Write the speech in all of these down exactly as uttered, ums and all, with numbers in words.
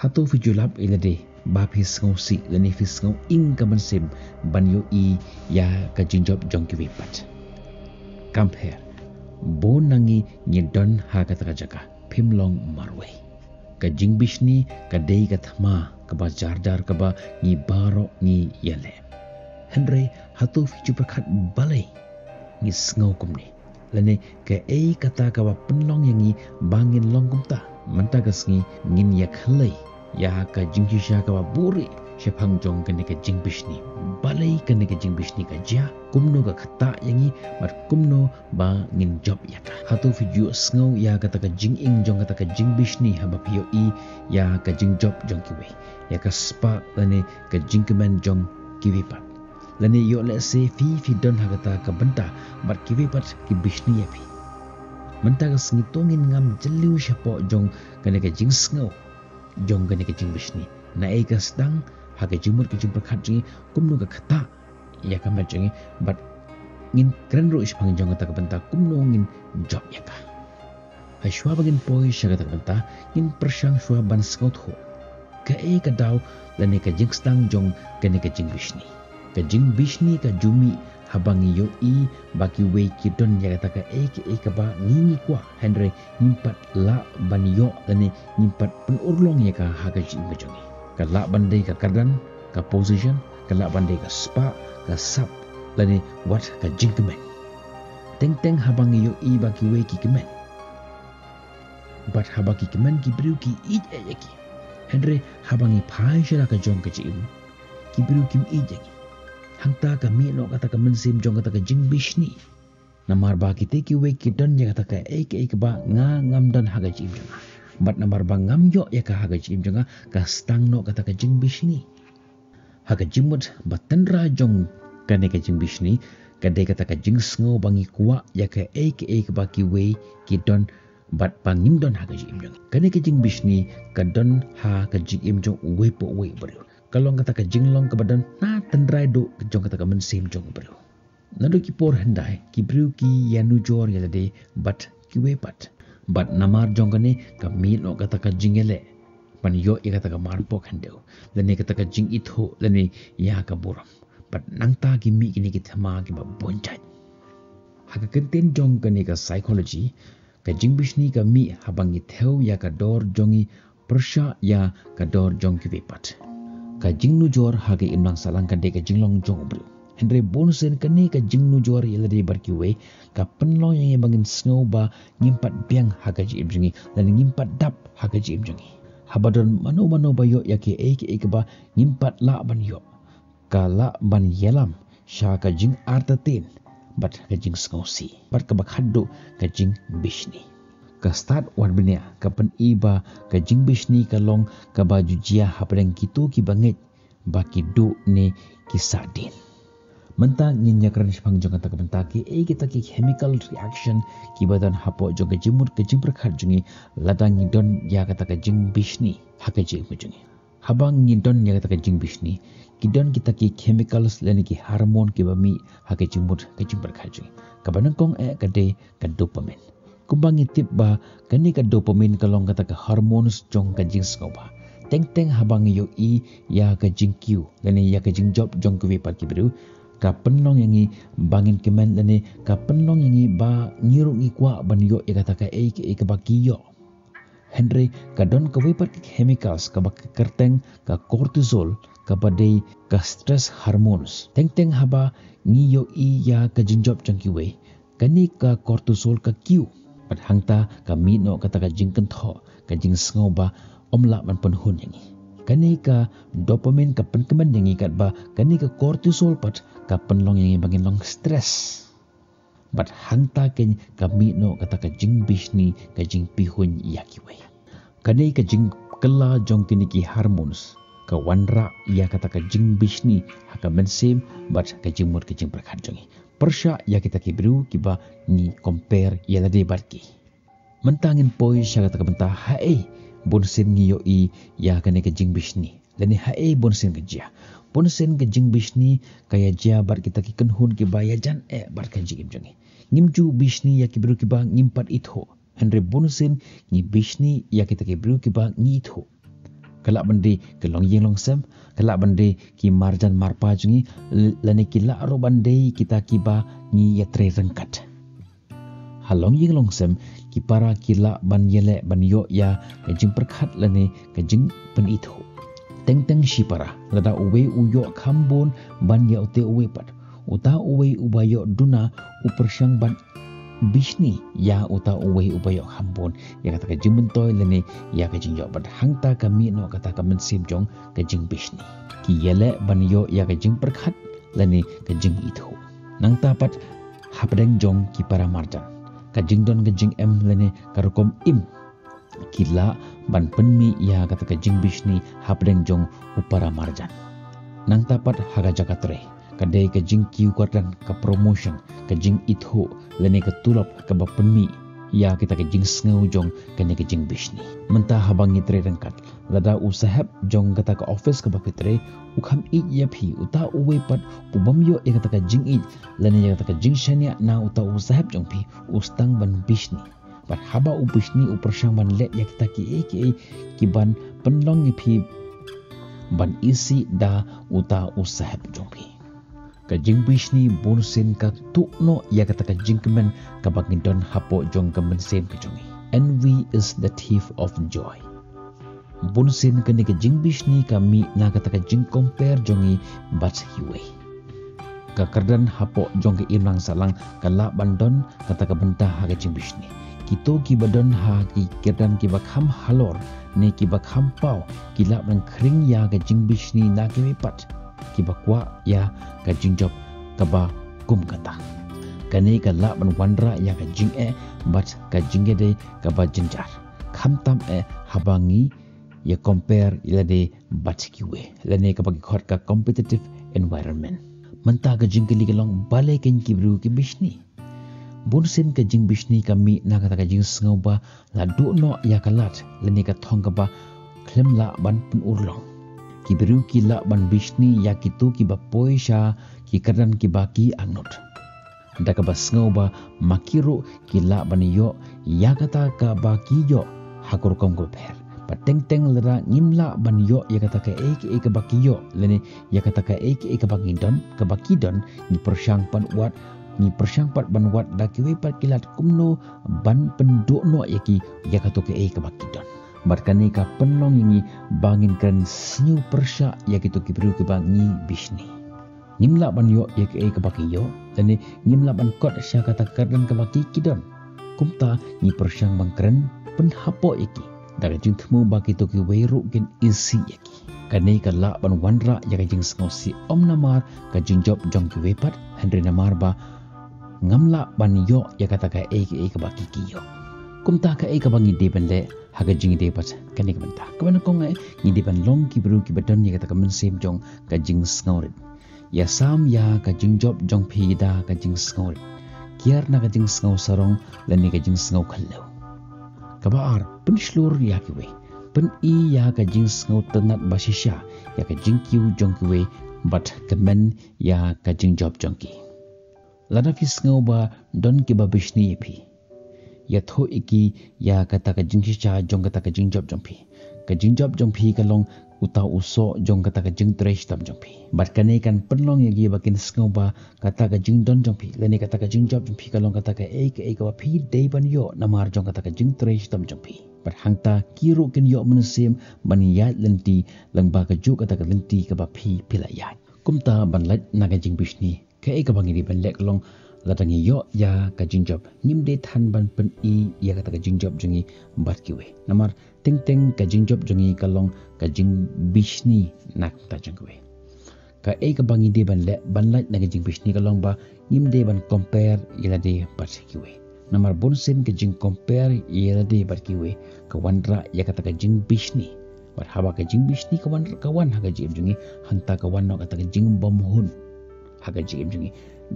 Hato phi ju lap ïa lade ba phi sngewsih lane phi sngew ing ka mynsiem ban ïohi ïa ka jingjop jong kiwei pat? Compare, bun na ngi ngi don ha kata ka jaka, phim long marwei. Ka jingbishni ka dei ka thma kaba jar jar kaba ngi baroh ngi ïaleh. Hynrei hato phi ju pyrkhat balei ngi sngew kumne? Lane kaei kata kaba pynlong ïa ngi ba ngin long kumta? Mynta ka sngi ngin ïa khlei ïa ka jingshisha kaba buhrieh shaphang jong kane ka jingbishni. Balei kane ka jingbishni ka jia, kumno ka ktah ïa ngi, bad kumno ba ngin jop ïa ka? Hato phi ju sngew ïa kata ka jinging jong kata ka jingbishni haba phi ïohi ïa ka jingjop jong kiwei, ïa ka spah lane ka jingkmen jong kiwei pat? Lane ïoh lehse phi phi don ha kata ka bynta bad kiwei pat ki bishni ïa phi. Mynta ka sngi to ngin ngam jylliew shapoh jong kane ka jingsngew jong kane ka jingbishni. Naei ka sdang ha ka jingmut ka jingpyrkhat jong ngi, kumno ka ktah ïa ka met jong ngi, bad ngin kren ruh shaphang jong kata ka bynta kumno ngin jop ïa ka. Hashwa ba ngin poi sha kata ka bynta, ngin pyrshang shwa ban sngewthuh kaei ka daw lane ka jingsdang jong kane ka jingbishni. Ka jingbishni ka ju mih haba ngi ïohi ba kiwei ki don ïa kata kaei kaei kaba ngi ngi kwah, hynrei ngim pat lah ban ïoh lane ngim pat pynurlong ïa ka ha ka jingim ka jong ngi. Ka lah ban dei ka kyrdan, ka position, ka lah ban dei ka spah, ka sap, lane wat ka jingkmen. Teng teng haba ngi ïohi ba kiwei ki kmen, bad haba ki kmen ki briew ki ïeit eh ïa ki. Hynrei haba ngi phai sha la ka jong ka jingim, ki briew kim ïeit ïa ngi. Hangta ka mih noh kata ka mynsiem jong kata ka jingbishni. Namar ba kita kiwei ki don ïa kata kaei kaei kaba nga ngam don ha ka jingim jong nga, bad namar ba ngam ïoh ïa ka ha ka jingim jong nga, ka sdang noh kata ka jingbishni. Ha ka jingmut ba tynrai jong kane ka jingbishni ka dei kata ka jingsngew ba ngi kwah ïa kaei kaei kaba kiwei ki don bad ba ngim don ha ka jingim jong ngi. Kane ka jingbishni ka don ha ka jingim jong uwei pa uwei u briew. Ka long kata ka jinglong kaba don na tynrai duh jong kata ka mynsiem jong u briew. Naduh ki por hyndai ki briew ki ïanujor ïa lade bad kiwei pat. Bad namar jong kane ka mih noh kata ka jingïaleh ban ïoh ïa kata ka marpok khyndew, lane kata ka jingithuh lane ïa ka burom. Bad nangta ki mih kine ki thma kiba bun jait. Ha ka kyntien jong kane ka psychology, ka jingbishni ka mih haba ngi thew ïa ka dor jong ngi pyrshah ïa ka dor jong kiwei pat. Ka jingnujor ha ka imlang sahlang ka dei ka jinglong jong u briew. Hynrei bunsien kane ka jingnujor ïa lade bad kiwei ka pynlong ïa ngi ba ngin sngew ba ngim pat biang ha ka jingim jong ngi, lane ngim pat dap ha ka jingim jong ngi. Haba don mano mano ba ïoh ïa kiei kiei kaba ngim pat lah ban ïoh, ka lah ban ïalam sha ka jingartatien bad ka jingsngewsih bad kaba khatduh ka jingbishni. Ka stad wat bniah ka pyni ba ka jingbishni ka long kaba ju jia hapdeng kito kiba ngeit ba ki duh ne ki sahdien. Mynta ngin ïakren shaphang jong kata ka bynta kiei kita ki chemical reaction kiba don hapoh jong ka jingmut ka jingpyrkhat jong ngi lada ngi don ïa kata ka jingbishni ha ka jingim jong ngi. Haba ngi don ïa kata ka jingbishni, ki don kita ki chemicals lane ki hormone kiba mih ha ka jingmut ka jingpyrkhat jong ngi. Kaba nyngkong eh ka dei ka dopamine. Kumba ngi tip ba kane ka dopamine ka long kata ka hormones jong ka jingsngewbha. Teng teng haba ngi ïohi ïa ka jingkiew lane ïa ka jingjop jong kiwei pat ki briew, ka pynlong ïa ngi ba ngin kmen lane ka pynlong ïa ngi ba ngi ruh ngi kwah ban ïoh ïa kata kaei kaei kaba ki ïoh. Hynrei ka don kawei pat ka chemicals kaba ka kyrteng ka cortisol, kaba dei ka stress hormones. Teng teng haba ngi ïohi ïa ka jingjop jong kiwei, kane ka cortisol ka kiew. Bad hangta ka mih noh kata ka jingkynthoh, ka jingsngew ba ym lah ban pynhun ïa ngi. Kane ka dopamine ka pynkmen ïa ngi katba kane ka cortisol pat ka pynlong ïa ngi ba ngin long stress. Bad hangta keiñ ka mih noh kata ka jingbishni, ka jingpynhun ïa kiwei. Kane ka jingkylla jong kine ki hormones ka wanrah ïa kata ka jingbishni ha ka mynsiem bad ka jingmut ka jingpyrkhat jong ngi. Pyrshah ïa kita ki briew kiba ngi compare ïa lade bad ki. Mynta ngin poi sha kata ka bynta haei bunsien ngi ïohi ïa kane ka jingbishni lane haei bunsien ka jia. Bunsien ka jingbishni ka ïa jia bad kita ki kynhun kiba ïajan eh bad ka jingim jong ngi. Ngim ju bishni ïa ki briew kiba ngim pat ithuh, hynrei bunsien ngi bishni ïa kita ki briew kiba ngi ithuh. Ka lah ban dei ki longïing longsem, ka lah ban dei ki marjan marpa jong ngi, lane ki lah ruh ban dei kita kiba ngi ïatrei ryngkat. Ha longïing longsem, ki para ki lah ban ïaleh ban ïoh ïa ka jingpyrkhat lane ka jingpynithuh. Teng teng shipara, lada uwei u ïoh kham bun ban ïa uta uwei pat, uta uwei uba ïoh duna u pyrshang ban bishni ïa uta uwei uba ïoh kham bun ïa kata ka jingmyntoi lane ïa ka jingïoh, bad hangta ka mih noh kata ka mynsiem jong ka jingbishni. Ki ïaleh ban ïoh ïa ka jingpyrkhat lane ka jingithuh. Nangta pat hapdeng jong ki para marjan, ka jingdon ka jingem lane ka rukom im ki lah ban pynmih ïa kata ka jingbishni hapdeng jong u para marjan. Nangta pat ha ka jaka trei, ka dei ka jingkiew kyrdan, ka promotion, ka jingithuh lane ka tulop kaba pynmih ïa kita ka jingsngew jong kane ka jingbishni. Mynta haba ngi trei ryngkat, lada u sahep jong kata ka office kaba phi trei u kham ïeit ïa phi, uta uwei pat u bym ïoh ïa kata ka jingïeit lane ïa kata ka jingshaniah na uta u sahep jong phi, u sdang ban bishni. Bad haba u bishni u pyrshang ban leh ïa kita kiei kiei kiban pynlong ïa phi ban isih da uta u sahep jong phi. Ka jingbishni bunsien ka tuh noh ïa kata ka jingkmen kaba ngi don hapoh jong ka mynsiem ka jong ngi. Envy is the thief of joy. Bunsien kane ka jingbishni ka mih na kata ka jingcompare jong ngi bad kiwei. Ka kyrdan hapoh jong ka imlang sahlang ka lah ban don kata ka bynta ha ka jingbishni. Kito kiba don ha ki kyrdan kiba kham halor ne kiba kham paw ki lah ban khring ïa ka jingbishni na kiwei pat kiba kwah ïa ka jingjop kaba kum kata. Kane ka lah ban wanrah ïa ka jingeh bad ka jingïadei kaba jynjar, khamtam eh haba ngi ïa compare ïa lade bad kiwei, lane kaba ki khot ka competitive environment. Mynta ka jingkylli ka long, balei kein ki briew ki bishni? Bunsien ka jingbishni ka mih na kata ka jingsngew ba la duh noh ïa ka lad lane ka thong kaba khlem lah ban pynurlong. Ki briew ki lah ban bishni ïa kito kiba poi sha ki kyrdan kiba ki angnud, da kaba sngew ba ma ki ruh ki lah ban ïoh ïa kata kaba ki ïoh ha ka rukom kaba pher. Bad teng teng lada ngim lah ban ïoh ïa kata kaei kaei kaba ki ïoh lane ïa kata kaei kaei kaba ngi don, kaba ki don, ngi pyrshang pat wad, ngi pyrshang pat ban wad da kiwei pat ki lad kumno ban pynduh noh ïa ki ïa kato kaei kaba ki don. Bad kane ka pynlong ïa ngi ba ngin kren sniew pyrshah ïa kito ki briew kiba ngi bishni. Ngim lah ban ïoh ïa kaei kaba ki ïoh, lane ngim lah ban kot sha kata ka kyrdan kaba ki ki don. Kumta ngi pyrshang ban kren pynhapoh ïa ki da ka jingthmu ba kito kiwei ruh kin isih ïa ki. Kane ka lah ban wanrah ïa ka jingsngewsih, ym namar ka jingjop jong kiwei pat, hynrei namar ba ngam lah ban ïoh ïa kata kaei kaei kaba ki ki ïoh. Kumta kaei kaba ngi dei ban leh ha ka jingïadei bad kane ka bynta? Kaba nyngkong eh, ngi dei ban long ki briew kiba don ïa kata ka mynsiem jong ka jingsngewrit. Ïasam ïa ka jingjop jong phi da ka jingsngewrit, kiar na ka jingsngew sarong lane ka jingsngew khylliew. Kaba ar, pynshlur ïa kiwei. Pyni ïa ka jingsngew tynnat ba shisha ïa ka jingkiew jong kiwei bad kmen ïa ka jingjop jong ki. Lada phi sngew ba don kiba bishni ïa phi, ïathuh ïa ki ïa kata ka jingshisha jong kata ka jingjop jong phi. Ka jingjop jong phi ka long uta u soh jong kata ka jingtrei shitom jong phi. Bad kane kan pynlong ïa ki ba kin sngew ba kata ka jingdon jong phi lane kata ka jingjop jong phi ka long kata kaei kaei kaba phi dei ban ïoh namar jong kata ka jingtrei shitom jong phi. Bad hangta ki ruh kin ïoh mynsiem ban ïaid lynti lyngba kajuh kata ka lynti kaba phi phi la ïaid. Kumta ban lait na ka jingbishni, kaei kaba ngi dei ban leh ka long, lada ngi ïoh ïa ka jingjop, ngim dei than ban pyni ïa kata ka jingjop jong ngi bad kiwei. Namar teng teng ka jingjop jong ngi ka long ka jingbishni na ka bynta jong kiwei. Kaei kaba ngi dei ban leh, ban lait na ka jingbishni ka long ba ngim dei ban compare ïa lade bad kiwei. Namar bunsien ka jingcompare ïa lade bad kiwei ka wanrah ïa kata ka jingbishni. Bad haba ka jingbishni ka wan, ka wan ha ka jingim jong ngi, hangta ka wan noh kata ka jingbymhun ha ka jingim jong ngi.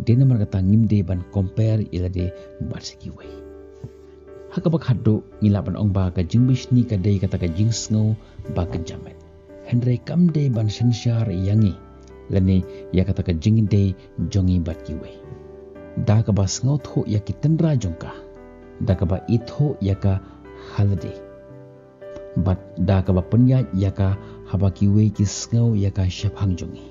Dei namar kata ngim dei ban compare ïa lade bad kiwei. Ha kaba khatduh, ngi lah ban ong ba ka jingbishni ka dei kata ka jingsngew ba kynja met. Hynrei kam dei ban synshar ïa ngi lane ïa kata ka jingïadei jong ngi bad kiwei. Da kaba sngewthuh ïa ki tynrai jong ka, da kaba ithuh ïa ka ha lade. bad da kaba pynïaid ïa ka haba kiwei ki sngew ïa ka shaphang jong ngi.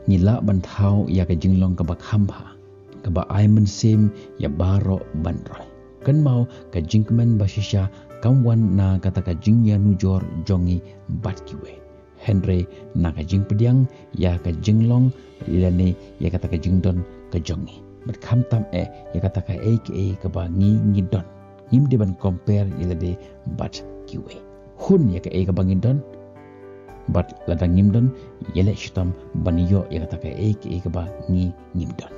Ngi lah ban thaw ïa ka jinglong kaba kham bha, kaba ai mynsiem ïa baroh ban roi. Kynmaw, ka jingkmen ba shisha kam wan na kata ka jingïanujor jong ngi bad kiwei, hynrei na ka jingpdiang ïa ka jinglong lane ïa kata ka jingdon ka jong ngi. Bad khamtam eh ïa kata kaei kaei kaba ngi ngi don. Ngim dei ban compare ïa lade bad kiwei. Hun ïa kaei kaba ngi don, bad lada ngim don, ïaleh shitom ban ïoh ïa kata kaei kaei kaba ngi ngim don.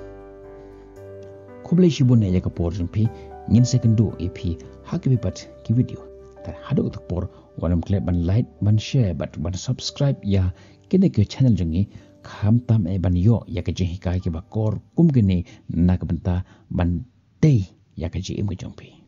Khublei shibun ïa ka por jong phi. Ngin sa ïakynduh ïa phi ha kawei pat ki video. Te haduh kata ka por, wat nym klet ban like, ban share bad ban subscribe ïa kane ka channel jong ngi. Khamtam eh ban ïoh ïa ka jinghikai kiba kor kum kine na ka bynta ban tei ïa ka jingim ka jong phi.